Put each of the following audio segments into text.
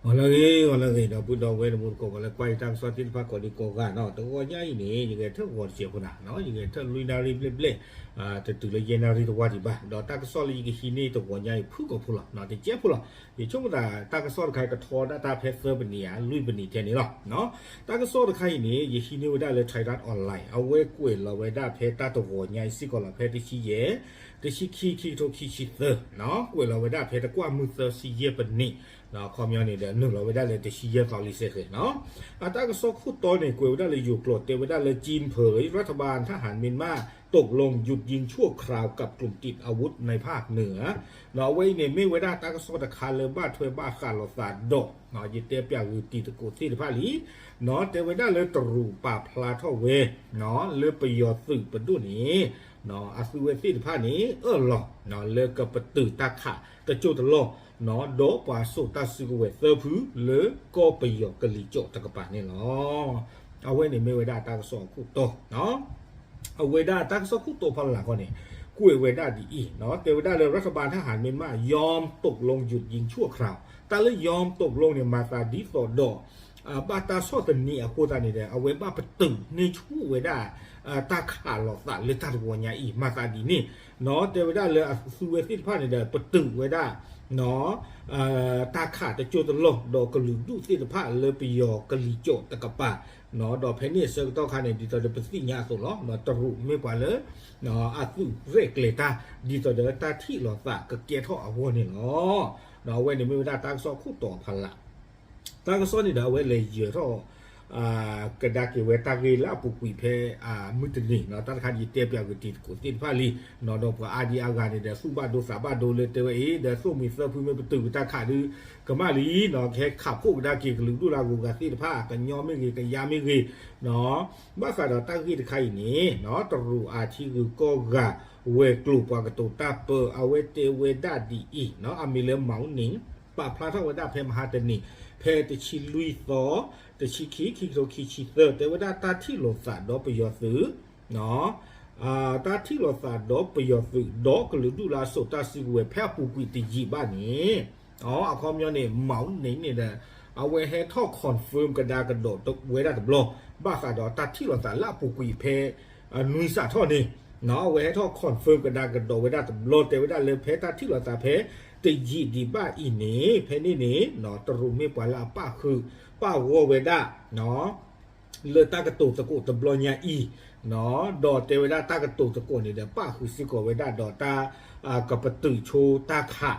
ဂီၤလၢအဂ့ၤ ဂီၤလၢအဂ့ၤ ဒီပုၢ်ဒီဝဲၢ်တံၤသကိး ဂီၤလၢကွၢ်ယတၢ်ကစီၣ်သ့ၣ်တဖၣ်ကိးဒံကိးဂၤနီၤ, တဂီၤညါအံၤန့ၣ် ယဂဲၤထၢၣ်ဂီၤတစဲးဖိနၤ, ယဂဲၤထၢၣ်လွံၢ်နၣ်ရံၣ်ဘျဲၣ်ဘျဲၣ်, တတုၤလၢယဲၢ်နၣ်ရံၣ်တဝၢ်ဒံးဘၣ်, ဒီးတၢ်ကစီၣ်လၢယကဟံးန့ၢ်တဂီၤညါအံၤ ဖုၣ်ကိာ်ဖိလီၤ, တစဲးဖိလီၤ. ယဆိကမိၣ်သးတၢ်ကစီၣ်တခါအံၤ ကထီဒၣ်တၢ်ဖဲသၢပနံးဧါ လွံၢ်ပနံးထဲန့ၣ်လီၤ. တၢ်ကစီၣ်တခါအံၤန့ၣ် ယဟံးန့ၢ်ဝဲဒၣ်လၢ Thairath Online အဝဲကွဲးလီၤဝဲဒၣ်ဖဲတၢ်တဂီၤညါအံၤစ့ၢ်ကီးလီၤ, ဖဲတဆံယဲၢ်, တဆံခံ ခံကထိခံဆံသၢ, ကွဲးလီၤဝဲဒၣ်ဖဲတကွၢ်မုၢ်သၢဆံယဲၢ်ပနံး, အခီပညီန့ၣ်ဒီး နုာ်လီၤဝဲဒၣ်လၢတဆံယဲၢ်သီလံစဲးဃဲၤနီၤ. အတၢ်ကစီၣ်ခိၣ်တီန့ၣ် ကွဲးဝဲဒၣ်လၢယိၤကျိာ် တဲဝဲဒၣ်လၢ ကၠံၣ်ဖၢၣ် ရးထဘၢၣ် ထၣ်ဟၣ် မၠၣ်မး ตกลงหยุดยิงชั่วคราวกับกลุ่มติดอาวุธในภาคเหนือ အဝဲအံၤန့ၣ် မ့ၢ်ဝဲဒၣ်တၢ်ကစီၣ်တခါလၢဘၣ်ထွဲဘၣ်ဃးလိာ်သးဒီး ယတဲပျးဂုာ်တံၤသကိးသ့ၣ်တဖၣ်လံ, တဲဝဲဒၣ်လၢတရူးပာ်ဖျါထီၣ်ဝဲ လၢပယီၤသုးပဒိၣ်န့ၣ် အသုးဝဲသ့ၣ်တဖၣ်န့ၣ် အၢၣ်လီၤ လၢကပတုာ်တၢ်ခးတစိၢ်တလီၢ် ဒီးပှၤစိာ်တၢ်စုကဝဲၤသၢဖု လၢကီၢ်ပယီၤကလံၤစိးတကပၤန့ၣ်လီၤ. အဝဲန့ၣ်မ့ၢ်ဝဲဒၣ်တၢ်ကစီၣ်အခိၣ်တီ အဝဲဒၣ်တၢ်ကစီၣ်ခိၣ်တီဖီလာ်ခီန့ၣ် ကွဲးဝဲဒၣ်ဒ်အံၤ, တဲဝဲဒၣ်လၢ รัฐบาลทหารเมียนมา ยอมตกลงหยุดยิงชั่วคราว တၢ်လၢ ยอมตกลง န့ၣ် မၤသးဒ်သိးဒီး ဘၣ်တၢ်ဆီၣ်သနံးအဃိသတးန့ၣ်ဒီး အဝဲဘၣ်ပတုာ်န့ၢ်ဆူၣ်ဝဲဒၣ် တၢ်ခးလိာ်သးလၢတၢ်တဂီၤညါအံၤ မၤသးဒ်န့ၣ်, တဲဝဲဒၣ်လၢအသုးဝဲသ့ၣ်တဖၣ်န့ၣ်ဒီး ပတုာ်ဝဲဒၣ် တၢ်ခးတစိၢ်တလီၢ် ဒီးကလုာ်ဒူၣ်သ့ၣ်တဖၣ်လၢပယီၤကလံၤစိးတကပၤ, ဒီးဖဲန့ၣ်အဆၢကတီၢ်ခါန့ၣ် ဒ်သိးဒီးပသ့ၣ်ညါအသိးလီၤ, တရူးမ့ၢ်ပှၤလၢ အသုးရဲၣ်ကျဲၤတၢ် ဒ်သိးဒီးတၢ်ထံၣ်လိာ်သးကကဲထီၣ်အဂီၢ်န့ၣ်လီၤ. ဒီးအဝဲန့ၣ်မ့ၢ်ဝဲဒၣ်တၢ်ကစီၣ်ခိၣ်တီဖီလာ် တၢ်ကစီၣ်န့ၣ်ဒီးအဝဲလဲၤယၢၤထီၣ် ကဒါက့ၤဝဲတၢ်ဂ့ၢ်လၢအပူၤကွံာ်ဖဲ မုၢ်တနံၤနီၤ, တၢ်တခါန့ၣ် ယတဲပျးက့ၤတံၤသကိးသ့ၣ်တဖၣ်လံ, ဒီးပှၤအါဒံအါဂၤန့ၣ်ဒီး သူၣ်ဘၣ်ဒိသးဘၣ်ဒိလၢတဲဝဲအံၤ ဒီးသိၣ်မှံၤသၢဖုမ့ၢ်ပတုာ်ကတၢ်ခးဒုး ကမၣ်လံနီၤ, ကဟဲခးဖှိၣ်ကဒါက့ၤကလုာ်ဒူၣ်လၢအဂုၤအဂၤသ့ၣ်တဖၣ် ကညီမ့ၢ်ဂ့ၤ ကယါမ့ၢ်ဂ့ၤ, ဘၣ်ဃးဒီးတၢ်ဂ့ၢ်တခါအံၤန့ၣ် တရူးအထံဂုၤကီၢ်ဂၤ ဝဲၤကျိၤပှၤကတိၤတၢ်ပၢ အဝဲတဲဝဲဒၣ်ဒ်အံၤနီၤ, အမံၤလၢ မီၣ်နံၣ် ပာ်ဖျါထီၣ်ဝဲဒၣ်ဖဲမဟါတနံၤ ဖဲတဆံလွံၢ်သီ တဆံခံ ခံကထိခံဆံသၢ တဲဝဲဒၣ်တၢ်ထံၣ်လိာ်သးဒီးပယီၤသုး တၢ်ထံၣ်လိာ်သးဒီးပယီၤသုး ဒီးကလုာ်ဒူၣ်လၢအစိာ်တၢ်စုကဝဲၤ ဖဲအပူၤကွံာ်တယံာ်ဘၣ်န့ၣ်, အခီပညီန့ၣ် မီၣ်နံၣ်န့ၣ်ဒီး အဝဲဟဲထီၣ် confirm ကဒါကဒီးဝဲဒၣ်တဘျီ ဘၣ်ဃးဒီးတၢ်ထံၣ်လိာ်သးလၢအပူၤကွံာ်ဖဲ နွံစးထီၣ်န့ၣ်, အဝဲဟဲထီၣ် confirm ကဒါကဒီးဝဲဒၣ်တဘျီ တဲဝဲဒၣ်လၢဖဲတၢ်ထံၣ်လိာ်သးဖဲ တယံာ်ဒံးဘၣ်အံၤန့ၣ် ဖဲန့ၣ်န့ၣ် တရူးမ့ၢ်ပှၤလၢအပၣ်ဃုာ် ပၣ်ဂီၢ်ဝဲဒၣ် လၢတၢ်ကတိၤသကိးတဘျီညါအံၤ, ဒီးတဲဝဲဒၣ်တၢ်ကတိၤသကိးန့ၣ်ဒီး ပၣ်ဃုာ်စ့ၢ်ကီးဝဲဒၣ်ဒီးတၢ် ကပတုာ်ဆိတၢ်ခး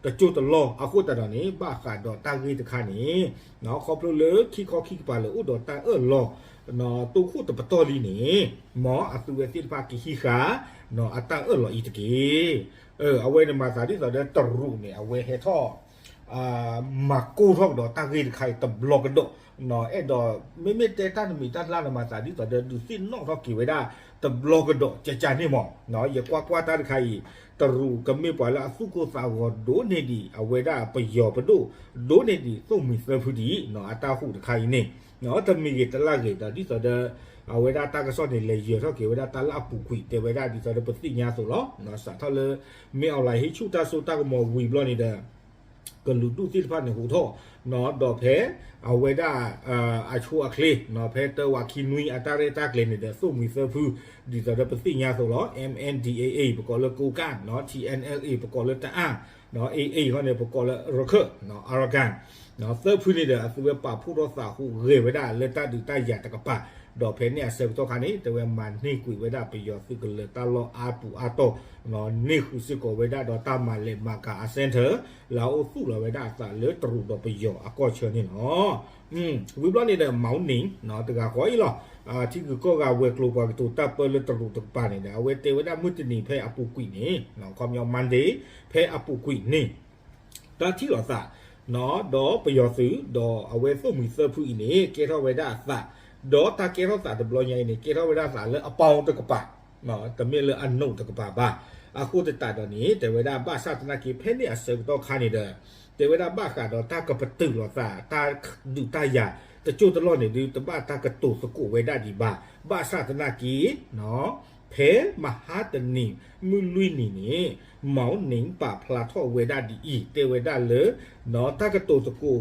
တစိၢ်တလီၢ် အဃိသတးဒီးန့ၣ် ဘၣ်ဃးဒီးတၢ်ဂ့ၢ်တခါန့ၣ် ခီဖျိလၢခံခီခံကပၤလၢအိၣ်ဒီးတၢ်အၢၣ်လီၤ တိခိၣ်တပတီၢ်လံန့ၣ် မ်အသုးဝဲသ့ၣ်တဖၣ်ကဟံးဃာ် အတၢ်အၢၣ်လီၤအံၤတက့ၢ်. အဝဲန့ၣ်မၤသးဒ်သိးဒီးတရူးန့ၣ် အဝဲဟဲထီၣ် မၤကိၢ်ထီၣ်ကဒီးတၢ်ဂ့ၢ်တခါအံၤတဘျီကဒီး, အဲၣ်ဒိးမ့မ့ၢ်တဲတၢ်တမံၤတၢ်လၢ်န့ၣ် မၤသးဒ်သိးဒီးဒုးသ့ၣ်နီၣ်ထီၣ်က့ၤဝဲဒၣ်တဘျီကဒီး ကကန့ၣ်မး, ယကွၢ်ကွၢ်တၢ်တခါအံၤ တရူးကမ့ၢ်ပှၤလၢအသူၣ်ကိၢ်သးဂီၤဒိၣ်န့ၢ်ဒံး အဝဲဒၣ်ပယီၤပဒိၣ် ဒိၣ်န့ၢ်ဒံးသိၣ်မှံၤသၢဖုဒံး အတၢ်ဟူးတခါအံၤန့ၣ် တမံၤဂ့ၤတလၢ်ဂ့ၤဒီး ဒ်သိးဒီး အဝဲဒၣ်တၢ်ကစီၣ်န့ၣ် လဲၤယၢၤထီၣ်က့ၤဝဲဒၣ်တၢ်လၢအပူၤကွံာ် တဲဝဲဒၣ်ဒ်သိးဒီးပသ့ၣ်ညါအသိးလီၤ. စးထီၣ်လၢ မ့ၢ်အီၣ်လဲၣ်ဟ့ၣ်ဆူၣ်တၢ်စိတၢ်ကမီၤဝံၤဘျီန့ၣ်ဒီး ကလုာ်ဒူၣ်သ့ၣ်တဖၣ်န့ၣ်ဟူးထီၣ် ဒီးဖဲ အဝဲဒၣ် အဆိအချ့ ဖဲတၢဝးခံနွံအတၢ်ရဲၣ်တၢ်ကျဲၤန့ၣ်ဒီး သိၣ်မှံၤသၢဖု ဒ်သိးဒီးပသ့ၣ်ညါအသိးလီၤ. မၣ်အၣ်အၣ် ပကိးလၢကိးကၢ် ထံၣ်အၣ်အၣ်လ်အ့ၣ် ပကိးလၢတအၣ် AA ခီန့ၣ် ပကိးလၢရခၢၣ် အါရကၣ် သၢဖုန့ၣ်ဒီး အသုဝဲပာ်ဖှိၣ်ထီၣ်သးဟူးဂဲၤဝဲဒၣ်လၢတၢ်ဒုးတၢ်ယၤတကပၤ ဒီးဖဲန့ၣ်အဆၢကတီၢ်ခါန့ၣ် တဲဝဲမၤန့ၢ်ကွံာ်ဝဲဒၣ်ပယီၤသုးကလၢၤတၢ်လီၢ်အါပူၤအါတီၢ် န့ၢ်ဃုာ်စ့ၢ်ကီးဝဲဒၣ်ဒီးတၢ်မၤလဲၤမၤကၤအ center လၢအအိၣ်သူၣ်လီၤဝဲဒၣ်အသးလၢတရူးဒီးပယီၤအကီၢ်ဆၢန့ၣ်လီၤ. ဝံၤဘျီန့ၣ်ဒီး မီၣ်နံၣ် တဂၤဃီအံၤလီၤ. ထံဂုၤကီၢ်ဂၤဝဲၤကျိၤပှၤကတိၤတၢ်ပၢလၢတရူးတကပၤန့ၣ်ဒီး အဝဲတဲဝဲဒၣ်မုၢ်တနံၤဖဲအပူၤကွံာ်န့ၣ် ခီပညီ Monday ဖဲအပူၤကွံာ်န့ၣ် တၢ်ထံၣ်လိာ်သး ဒီးပယီၤသုး ဒီးအဝဲသိၣ်မှံၤသၢဖုအံၤန့ၣ် ကဲထီၣ်ဝဲဒၣ်အသး ဒီးတၢ်ကဲထီၣ်သးတဘျီညါအံၤန့ၣ် ကဲထီၣ်ဝဲဒၣ်သးလၢအပီတကပၤ တမ့ၢ်လၢအနိးတကပၤဘၣ်. အဃိသတးဒီးန့ၣ် တဲဝဲဒၣ်ဘၣ်ဆၣ်သနာ်က့ ဖဲန့ၣ်အဆၢကတီၢ်ခါန့ၣ်ဒီး တဲဝဲဒၣ်ဘၣ်ဃးဒီးတၢ်ကပတုာ်လိာ်သး တၢ်ဒုးတၢ်ယၤ တစိၢ်တလီၢ်န့ၣ်ဒုး တဘၣ်တၢ်ကတိၤသကိးဝဲဒၣ်ဒံးဘၣ်. ဘၣ်ဆၣ်သနာ်က့ ဖဲမဟါတနံၤမုၢ်လွံၢ်နံၤန့ၣ် မီနံၤပာ်ဖျါထီၣ်ဝဲဒၣ်ဒ်အံၤ တဲဝဲဒၣ်လၢ တၢ်ကတိၤသကိး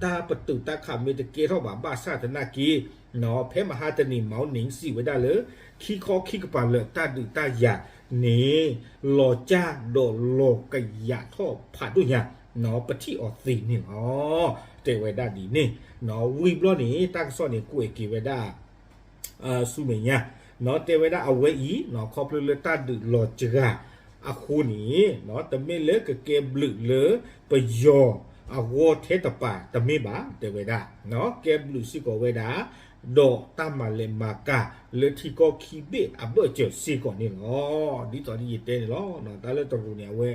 တၢ်ပတုာ်တၢ်ခးမ့ၢ်တကဲထီၣ်ဘၣ် ဘၣ်ဆၣ်သနာ်က့ ဖဲမဟါတနံၤ မီနံၤစံးဝဲဒၣ်လၢ ခံခီခံကပၤလၢာ်တၢ်ဒုးတၢ်ယၤန့ၣ် လီၤကၢ်ဒီးလီၤကယာ်ထီၣ်ဖးဒိၣ်ညါ ပထံၣ်အီၤသ့န့ၣ်လီၤ. တဲဝဲဒၣ်ဒ်န့ၣ် ဝံၤဘျီန့ၣ် တၢ်ကစီၣ်န့ၣ် ကွဲးက့ၤဝဲဒၣ် ဆူမဲာ်ညါ တဲဝဲဒၣ်အဝဲအံၤ ခီဖျိလၢတၢ်ဒုးလီၤစှၤအဃိန့ၣ် တမ့ၢ်လၢကကဲဘျုးလၢပယီၤအဂီၢ်ထဲတပၤတမ့ၢ်ဘၣ် တဲဝဲဒၣ် ကဲဘျုးစ့ၢ်ကီးဝဲဒၣ် ဒီးတၢ်မၤလဲၤမၤကၤလၢထံကီၢ်ခံဘ့ၣ်အဘၢၣ်စၢၤစ့ၢ်ကီးန့ၣ်လီၤ. ဒ်သိးယတဲန့ၣ်လီၤ. တၢ်လၢတရူးန့ၣ် အဝဲ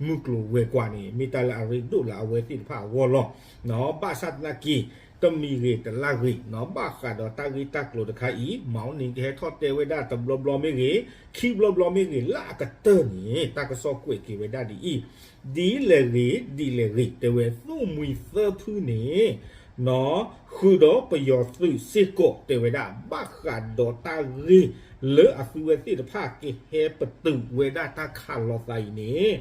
မုၢ်ကျိၤဝဲၤကွာ်န့ၣ် မ့ၢ်တၢ်လၢအရ့ဒိၣ်လၢအဝဲသ့ၣ်တဖၣ်အဂီၢ်လီၤ. ဘၣ်ဆၣ်သနာ်က့ တမံၤဂ့ၤတလါဂ့ၤ ဘၣ်ဃးဒီးတၢ်ဂ့ၢ်တၢ်ကျိၤတခါအံၤ မီနံၤကဟဲထီၣ်တဲဝဲဒၣ် တဘျီဘျီမ့ၢ်ဂ့ၤ ခံဘျီဘျီမ့ၢ်ဂ့ၤ လၢအကတၢၢ်န့ၣ် တၢ်ကစီၣ်ကွဲးက့ၤဝဲဒၣ်ဒ်အံၤ ဒ်လဲၣ်ဂ့ၤ ဒ်လဲၣ်ဂ့ၤ တဲဝဲ သိၣ်မှံသၢဖုန့ၣ် ဃုာ်ဒီးပယီၤသုးစ့ၢ်ကီး တဲဝဲဒၣ် ဘၣ်ဃးဒီးတၢ်ဂ့ၢ်လၢအသုဝဲသ့ၣ်တဖၣ်ကဟဲပတုာ်ဝဲဒၣ်တၢ်ခးလိာ်သးအံၤန့ၣ်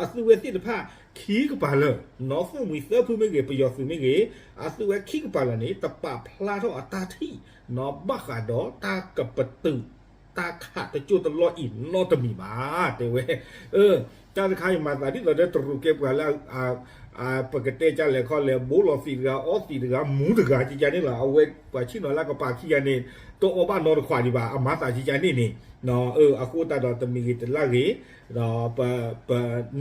အသုဝဲသ့ၣ်တဖၣ်ခံကပၤလၢာ် သိၣ်မှံသၢဖုမ့ၢ်ဂ့ၤ ပယီၤသုးမ့ၢ်ဂ့ၤ အသုဝဲခံကပၤလၢာ်န့ၣ် တပာ်ဖျါထီၣ်အတၢ်ထံၣ် ဘၣ်ဃးဒီးတၢ်ကပတုာ် တၢ်ခးတစိၢ်တလီၢ်အံၤနီတမံၤဘၣ် တဲဝဲ တၢ်တခါအံၤမၤသးဒ်သိးဒီးတရူးကဲပှၤလၢ ပကတဲကလဲာ်ခီလဲၣ် ဘိလီၤသံးတဂၤ အီသံးတဂၤ မူတဂၤကကန့ၣ်လီၤ. အဝဲပှၤဆ့ၣ်နီၤလၢကပာ်ခံဂၤန့ၣ် တအီၣ်ဘၣ်နီတခွးဒံးဘၣ် အမၤသးကကန့ၣ်န့ၣ် အဃိသတးဒီးတမံၤဂ့ၤတလါဂ့ၤ ဒီး ပ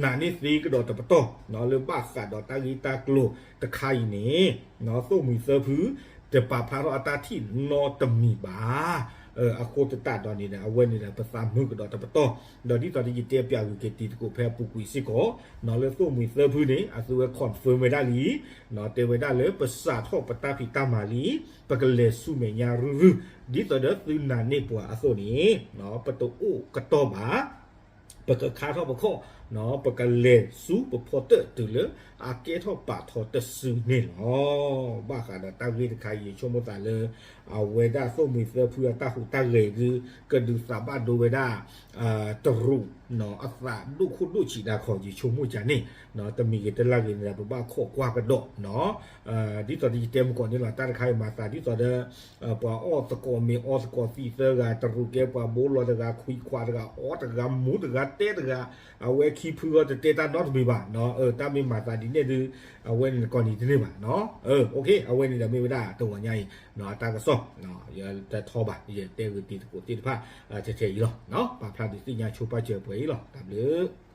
နာ်န့ၢ်သ့ကဒီးတပတီၢ် လၢဘၣ်ဃးဒီးတၢ်ဂ့ၢ်တၢ်ကျိၤတခါအံၤန့ၣ် သိၣ်မှံသၢဖု တပာ်ဖျါထီၣ်အတၢ်ထံၣ်နီတမံၤဘၣ်. အဃိသတးဒီးန့ၣ်ဒီး အဝဲန့ၣ်ဒီး ပသးမုာ်ကဒီးတပတီၢ် ဒီးဒ်သိးဒီးယတဲပၠးဂုာ်က့ၤတံၤသကိးဖဲအပူၤကွံာ်စ့ၢ်ကီး လၢသိၣ်မှံသၢဖုန့ၣ် အသုဝဲ confirm ဝဲဒၣ်လံ တဲဝဲဒၣ်လၢ ပစးထီၣ်ပတၢ်ဖံးတၢ်မၤလံ ပကလဲၤဆူမဲာ်ညါရုၢ်ရုၢ် ဒ်သိးဒီးသုနာ်န့ၢ်ပှၤအသိးန့ၣ် ပတအိၣ်ကတီၢ်ဘၣ် ပကခါထီၣ်ပခီၣ် ပကလဲၤဆူပဖီတၢၣ်တုၤလၢအကဲထီၣ်ပာ်ထီတစုန့ၣ်လီၤ. ဘၣ်ဃးဒီးတၢ်ဂ့ၢ်တခါအံၤ ယဆိကမိၣ်သးလၢ အဝဲဒၣ်သိၣ်မှံသၢဖုအတၢ်ဟူးတၢ်ဂဲၤဒု ကဒုးသးဘၣ်ဒိဝဲဒၣ် တရူး အသးဒိၣ်ခိၣ်ဒိၣ်ဆံးဒၣ်ခီ ယဆိကမိၣ်ကန့ၣ် တမံၤဂ့ၤတလါဂ့ၤန့ၣ်ဒီး ပဘၣ်ခိးကွၢ်ကဒီး ဒ်သိးဒီးယတဲမုၢ်ကီၢ်န့ၣ်လီၤ တၢ်တခါအံၤမၤသးဒ်သိးဒီး ပှၤအီၣ်သကိးမ့ၤအီသကိးသံးသၢဂၤ တရူးကဲပှၤဘိလီၤတဂၤ ခွံခွးတဂၤ အီတဂၤ မူတဂၤ တဲတဂၤ အဝဲခံဖုအီၤတတဲတၢ်နီတမံၤဘၣ် တၢ်မ့ၢ်မၤသးဒ်န့ၣ်ဒု အဝဲန့ၣ်ကီၢ်နံၤတန့ၢ်ဘၣ် အဝဲန့ၣ်ဒီးမ့ၢ်ဝဲဒၣ်တဂီၤညါအံၤ တၢ်ကစီၣ် ယတထီဘၣ် ယတဲဂ့ၤတံၤသကိးသ့ၣ်တဖၣ် ထဲထဲအံၤလီၤ ပာ်ဖျါဒုးသ့ၣ်ညါဆိပာ်စၢၤပှဲၤအံၤလီၤ တၢ်ဘျုး